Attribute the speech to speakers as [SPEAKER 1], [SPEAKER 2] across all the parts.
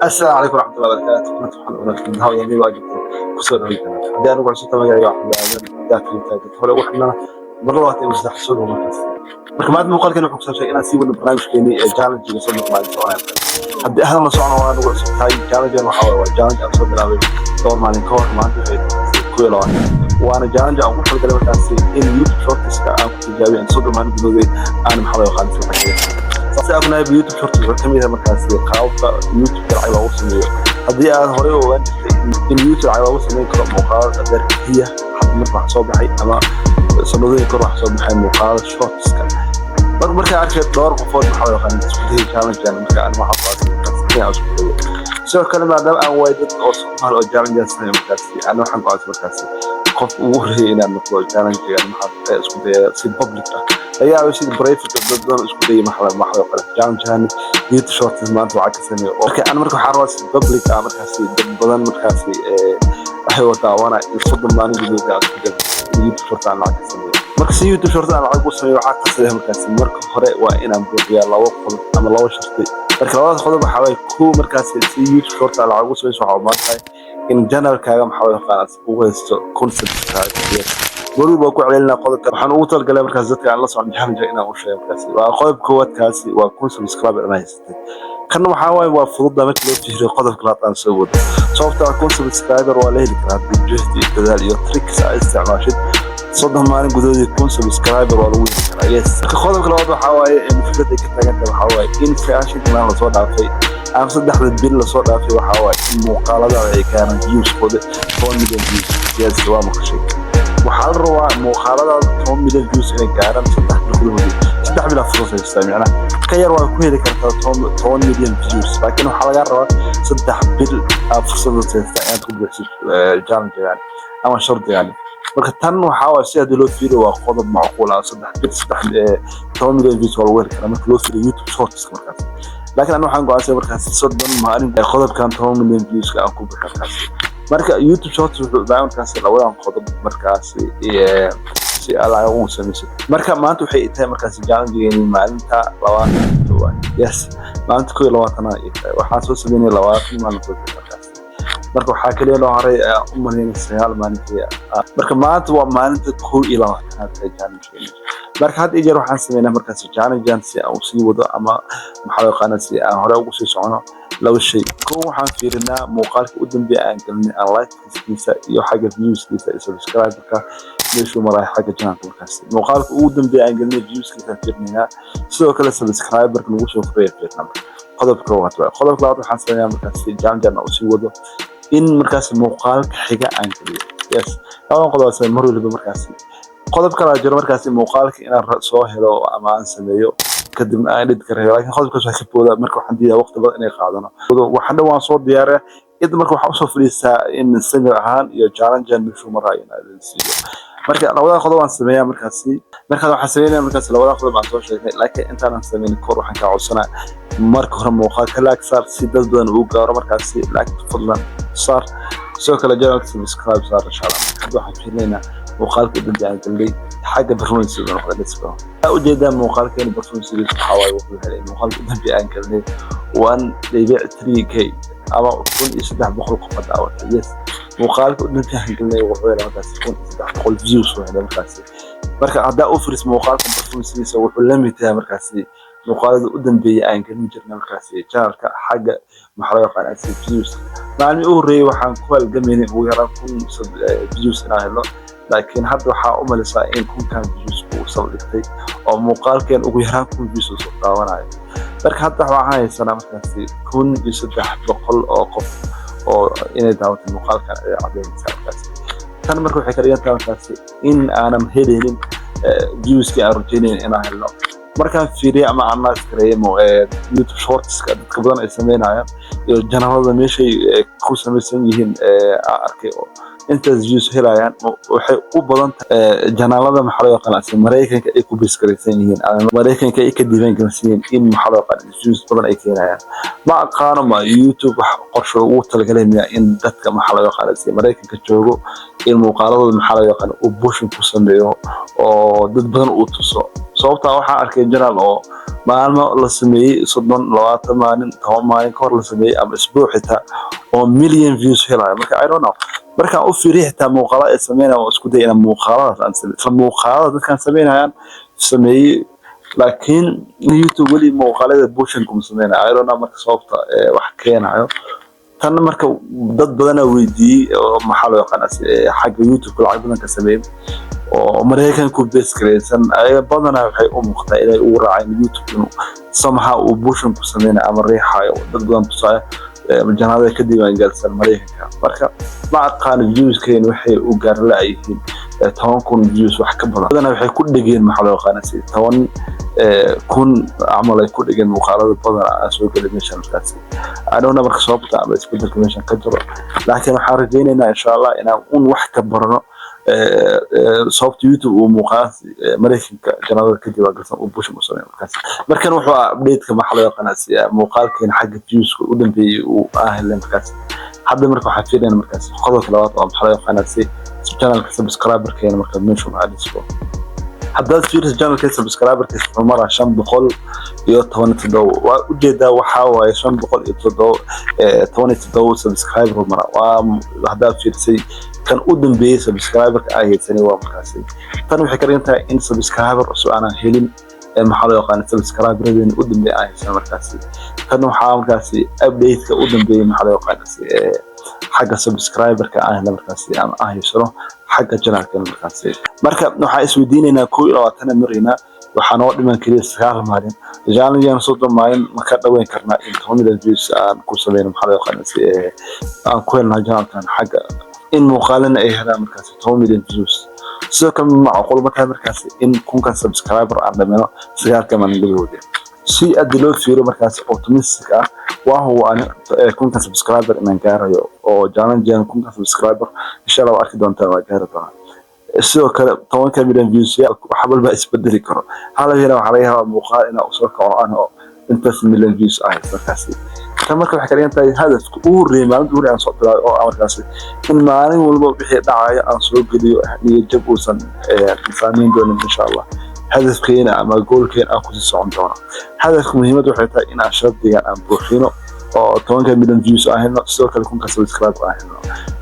[SPEAKER 1] Asalaamu calaykum waraxmatullahi wabarakaatu. Kunta waxaan wanaagsan haweeney waa joogta kusoo dhaweyn. Haddii anigu cusubta, magacayga waxaa aadan daafrinta dadka hore ugu xidhnana mar labaad ee saddex soo dhow. Markaas marka maanta muuqaalkan wuxuu ku saabsan inaan sii wadno barnaamijkeenii ee challenge-ga 30 maalin soconaya. Haddii ahadan la socon, waa anigu cusub tahay, challenge-gan waxaa waaye waa challenge aan soo bilaabay dhowr maalin ka hor. Maanta waxay 21, waana challenge aan ugu talagalay markaasi in YouTube Shorts-ka aan ku tijaabiyo in 30 maalin gudahood aan, maxaa loo yaqaan, lacag. Si ognahay, YouTube Shorts wuxuu ka mid yahay markaasi qaababka YouTube lacag loogu sameeyo. Haddii aad horey u ogaan jirtay in YouTube lacag loogu sameyn karo muuqaalada dheer keliya, hadda marka wax soo baxay ama sanadooyin kor wax soo baxay muuqaalada shorts-ka. Marka markaa arkay dhowr qofood, maxaa loo yaqaan, isku dayay challenge-an, marka aan waxaa ku arkay markaasi inaan isku dayo. Sidoo kale, maadaama aan waay dad oo Soomaali oo challenge sameeyo, markaasi aan waxaan go'aansan markaasi qof ugu horreeyay inaan noqdo challenge-gan maxaa isku daya si public ah. Laga yaabo sida private dad badan isku dayay, maxaa loo yaqaan, challenge-an YouTube Shorts maanta lacag ka sameeyo. Marka aan marka waxaan rabaa si public ah markaasi dad badan markaasi waxay wadaawana in 30 maalin gudahood aan isku dayo in YouTube Shorts aan lacag ka sameeyo. Marka si YouTube Shorts aan lacag u sameeyo, waxaa qasabaya markaasi marka hore waa inaan buuxiyaa labo qodob ama labo sharti. Marka labadaas qodob waxaa waaye: kow, markaasi si YouTube Shorts aan lacag ugu sameyso, waxaa u baahan tahay in channel-kaaga, maxaa loo yaqaan, ugu haysto 1000 subscribe. Yes, mar walba ku celinaa qodobka. Waxaan ugu talagalay markaas dadka aan la socon challenge inaan u sheego. Markaasi waa qodob koowaad, kaasi waa 1000 subscribe inaa haysatay. Kan waxaa waaye waa fududa marka loo fiiriyo qodobka labaad aan soo wado, sababta 1000 subscriber waa la heli karaa haddii juhdi iyo dadaal iyo tricks aad isticmaashid. 30 maalin gudahoodii 1000 subscriber waa lagu heli karaa, yes. Marka qodobka labaad waxaa waaye in fikrad ay ka taagan tahay, waxaa waaye in 90 maalin lasoo dhaafay ama 3da bil lasoo dhaafay, waxaa waaye in muuqaaladaada ay gaaraan views-kooda 10 million views. Yes, waa maqashay. Waxaa la rabaa muuqaaladaada 10 million views inay gaaraan 3 bil gudahoodii. 3 bil aa fursad haystaa, micnaha ka yar waa ku heli kartaa 10 million views, laakiin waxaa lagaa rabaa 3 bil aa fursad haystaa inaad ku buuxisid challenge-gan ama shardigan. Marka tan waxaa waay, si haddii loo fiiriyo, waa qodob macquul ah. 3 bil 10 million views waa lagu heli karaa marka loo fiiriyo YouTube Shorts markaas. Laakiin aniga waxaan go'aansaday markaas 30 maalin qodobkan 10 million views-ka aan ku bixi markaasi. Marka YouTube Shorts wuxuu u baahan markaasi labadan qodob markaasi si aad lacag ugu samaysid. Marka maanta waxay tahay markaasi challenge-geeni maalinta 21. Yes, maalinta 21aad ay tahay. Waxaan soo sameynay 20 maalin soo markaasi. Marka waxaa kaliya loo haray u malaynay 9 maalin kaliya. Marka maanta waa maalinta 21aad ee challenge-geeni. Marka had iyo jeer waxaan sameynaa markaasi challenge-an si aan usii wado ama, maxaa loo yaqaanaa, si aan hore ugu sii socono, laba shay. Kow, waxaan fiirinaa muuqaalka u dambeeya aan gelinay analytics-kiisa iyo xagga views-kiisa iyo subscriber-ka meeshuu maraayo xagga channel-ka. Markaasi muuqaalka ugu dambeeya aan gelinay views-kiisa fiirinaynaa, sidoo kale subscriber-ka nagu soo koraya fiirnaa. Qodobka koowaad waay. Qodobka labaad waxaan sameeyaa markaasi challenge-an aan usii wado in markaasi muuqaalka xiga aan geliyo. Yes, labadan qodob aan sameeyo mar waliba. Markaasi qodob kalaa jiro, markaasi muuqaalka inaan soo helo ama aan sameeyo, kadibna aan edit gareeyo, laakiin qodobkaas waa ka boodaa. Marka waxaan diidaa waqti badan inay qaadano. Waxaan dhan waan soo diyaariya inta. Marka waxaan usoo fadhiistaa in samir ahaan iyo challenge-an meeshuu maraayo in aan siiyo. Marka labada qodob aan sameeyaa markaasi. Markaas waxaan sameynaya markaasi labada qodob aan soo sheegnay, laakiin intaanan sameynin kor, waxaan kaa codsanaa marka hore muuqaalka like saar si dad badan uu gaaro. Markaasi like fadlan saar, sidoo kale channel-ka subscribe saar, insha Allah. Hadda waxaan fiirinaynaa muuqaalka u dambeeya aan galnay xagga performance uu noqday. Let's go. Waxaa ujeedaa muuqaalkeena performance waxaa waaye wuxuu helay muuqaalka u dambeeya aan galnay 1.3K ama 1300 qof daawatay. Yes, muuqaalka u dambeeya aan galnay wuxuu helay markaasi 1300 views uu helay markaasi. Marka haddaa u firis muuqaalka performance-giisa, wuxuu la mid yahay markaasi muuqaalada u dambeeyay aan gelin jirnay markaasi channel-ka xagga, maxaa loo yaqaanaa, views. Maalmihii u horreeyay waxaan ku halgamaynay ugu yaraan 1000 views inaan helno, laakiin hadda waxaa u malaysaa in 1000-kan views uu saldhigtay oo muuqaalkeen ugu yaraan 1000 views uu soo daawanayo. Marka hadda waxaan haysanaa markaasi 1300 oo qof oo inay daawatay muuqaalkan ay cadeynaysaa markaasi. Tan marka waxay ka dhigan tahay markaasi in aanan helaynin views-kii aan rajaynayn inaan helno. Markaan fiiriyay ama analyze gareeyay YouTube Shorts-ka dadka badan ay sameynayaan iyo channel-ada meeshay ku samaysan yihiin aan arkay oo intaas views helayaan, waxay u badan tahay channel-ada, maxaa loo yaqaanaa, Maraykanka ay ku base garaysan yihiin ama Maraykanka ay ka diiwaan gelinsan yihiin in, maxaa loo yaqaan, views badan ay keenayaan. Ma aqaano, ma YouTube wax qorshe ugu talagalay miya in dadka, maxaa loo yaqaana, Maraykanka joogo in muuqaaladooda, maxaa loo yaqaan, uu pushing ku sameeyo oo dad badan uu tuso? Sababta Sababtaa waxaan arkay channel oo maalmo la sameeyey, 30, 20 maalin, 10 maalin ka hor la sameeyey ama isbuuc xitaa, oo million views helayo. Marka I don't know, markaan u fiiriyo xitaa muuqaalada ay sameynayaan, oo isku day inaan muuqaaladaas aan sameeyo, isla muuqaalada dadkaan sameynayaan sameeyey, laakiin YouTube weli muuqaalada pushing kuma sameynaya. I don't know marka sababta wax keenayo tan. Marka dad badanaa weydiiyey oo maxaa loo yaqaana xagga YouTube lacag badan ka sameeyey oo Maraykanku base garaysan, ayaga badanaa waxay u muuqataa inay ugu raaceen YouTube inuu somehow uu pushing ku sameynayo ama riixayo dad badan tusaayo channelada ka diiwaangelsan Maraykanka. Marka ma aqaano viewskeen waxay u gaar la-yihiin 10,000 views wax ka badan. Badanaa waxay ku dhegeen, maxaa loo yaqaana, si 10,000 camal ay ku dhegeen muuqaalada badan aan soo gelin meeshan markaasi. I don't know marka sababta ama isbedelka meeshan ka jiro, laakiin waxaan rajaynaynaa, insha Allah, inaan un wax ka barano sababta YouTube uu muuqaal Maraykanka channelada ka diiwaangelsan uu pushing u sameeyo markaasi. Markan wuxuu ahaa update-ka, maxaa loo yaqaanaa, si muuqaalkeena xagga viewska u dambeeyey uu aan markaasi. Hadda marka waxaan fiirinayna markaasi qodobka labaad oo maxaa loo yaqaanaa, si channelka subscriberkeena marka meeshu maxaa. Haddaad fiiriso channelka subscriberkiisa, wuxuu maraa 517. Waa ujeedaa, waxaa waaye 517 subscriber maraa. Waa haddaad fiirisay kan u dambeeyey subscriberka ay haysanay waa markaasi. Tan waxay ka dhigan tahay in subscriber cusub aanan helin, maxaa loo yaqaana, subscriberadeena u dambeeyay aan haysan markaasi. Tan waxaa markaasi update-ka u dambeeyey, maxaa loo yaqaana, xagga subscriberka aan helna markaasi ama aan haysano xagga channelkeena markaasi. Marka waxaan isweydiinaynaa, 21 maraynaa, waxaa noo dhiman keliya 9 maalin. Challenge 30 maalin ma ka dhaweyn karnaa in 10 million views aan ku sameyno, maxaa loo yaqaana, si aan ku helno channelkan xagga in muuqaalina ay helaan markaasi 10 million views? Sidoo kale macquul ma tahay markaasi in 1000-kan subscriber aan dhameyno 9-ka maalin gudahooda? Si aad loo fiiriyo markaasi optimistic ah, waa huwa 1000-kan subscriber inaan gaarayo oo challenge 1000-kan subscriber, insha Allah, waa arki doontaa, waa gaari doonaa. Sidoo kale 10-ka million views wax walba isbedeli karo. Hal hela waxaa laga yaabaa muuqaal inaa usoo kaco aan oo intaas million views ah markaasi. Tan marka waxay ka dhigan tahay hadafka ugu horreeyay maalinta ugu horreeyay aan soo bilaabay, oo ah markaasi in maalin walba wixii dhacayo aan soo geliyo, niyad jab uusan saameyn doonin, insha Allah, hadafkeena ama goalkeena aan kusii socon doono. Hadafka muhiimadda waxay tahay in aan shardigan aan buuxino oo 10-ka million views aan helno, sidoo kale 1000-ka subscribe aan helno.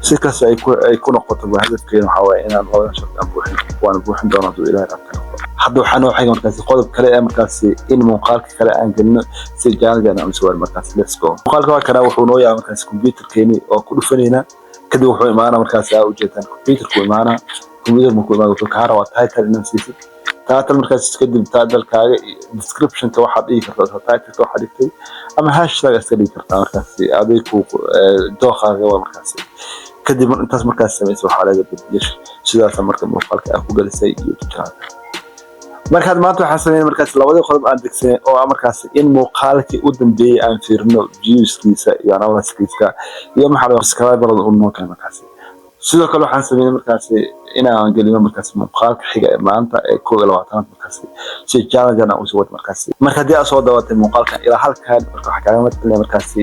[SPEAKER 1] Si kasta ay ku noqoto, hadafkeena waxaa waaye inaan labadan shardi aan buuxino, waana buuxin doona hadduu Ilaahay rabka noqdo. Hadda waxaa noo xiga markaasi qodob kale ee markaasi in muuqaalka kale aan gelino si challenge aan usoo markaasi. Let's go. Muuqaalka waa kana, wuxuu noo yahay markaasi computerkeeni oo ku dhufanaynaa. Kadib wuxuu imaanaa markaasi, aa ujeedaan, computerku imaanaa. Computer markuu imaado, wuxuu kaa rabaa title inaad siisid. Title markaas kadib, titlekaaga descriptionka waxaad dhigi kartaa titleka waxaad dhigtay ama hashtag iska dhigi kartaa markaasi, aday ku dooqaaga waa markaasi. Kadib intaas markaas samaysa, waxaa leedahay publish. Sidaasa marka muuqaalka aad ku gelisay YouTube channelka. Markaad maanta waxaan sameynay markaas labadii qodob aan degsanay, oo ah markaas in muuqaalkii u dambeeyey aan fiirino viewskiisa iyo analysiskiisa iyo maxaa la subscriberada uu noo keenay markaasi. Sidoo kale waxaan sameynay markaasi inaan gelino markaasi muuqaalka xiga ee maanta ee 21-aad markaasi, si challenge aan usii wado markaasi. Marka haddii aad soo daawatay muuqaalkan ilaa halkan, marka waxaa kaaga madcelinaya markaasi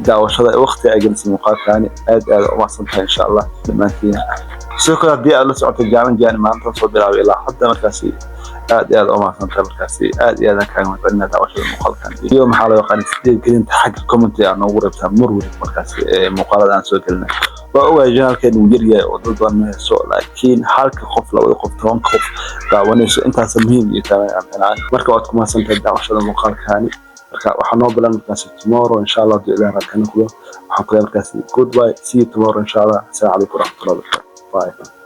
[SPEAKER 1] daawashada waqti ay gelisay muuqaalkani. Aad aad u mahadsan tahay, insha Allah, dhammaantiin. Sidoo kale haddii aad la socotay challenge maanta soo bilaabay ilaa hadda, markaasi aad iyo aad u mahadsan tahay markaasi. Aad iyo aad aan kaaga mahadcelinaya daawashada muuqaalkan iyo maxaa loo yaqaan sideed gelinta xagga comment aad noogu reebtaa mar weliba markaasi ee muuqaalada aan soo gelinay. Waa ogahay channelkeenu uu yaryahay oo dad badan ma hayso, laakiin halka qof, labada qof, 10-ka qof daawanayso, intaas muhiim iyo tahay. Marka waad ku mahadsan tahay daawashada muuqaalkani. Marka waxaa noo bilan markaasi tomorrow, insha Allah, hadduu Ilaah raadkana kulo. Waxaan ku leeyahay markaasi goodbye, see you tomorrow, insha Allah. Asalaamu calaykum waraxmatullahi wabarakatu. Bye.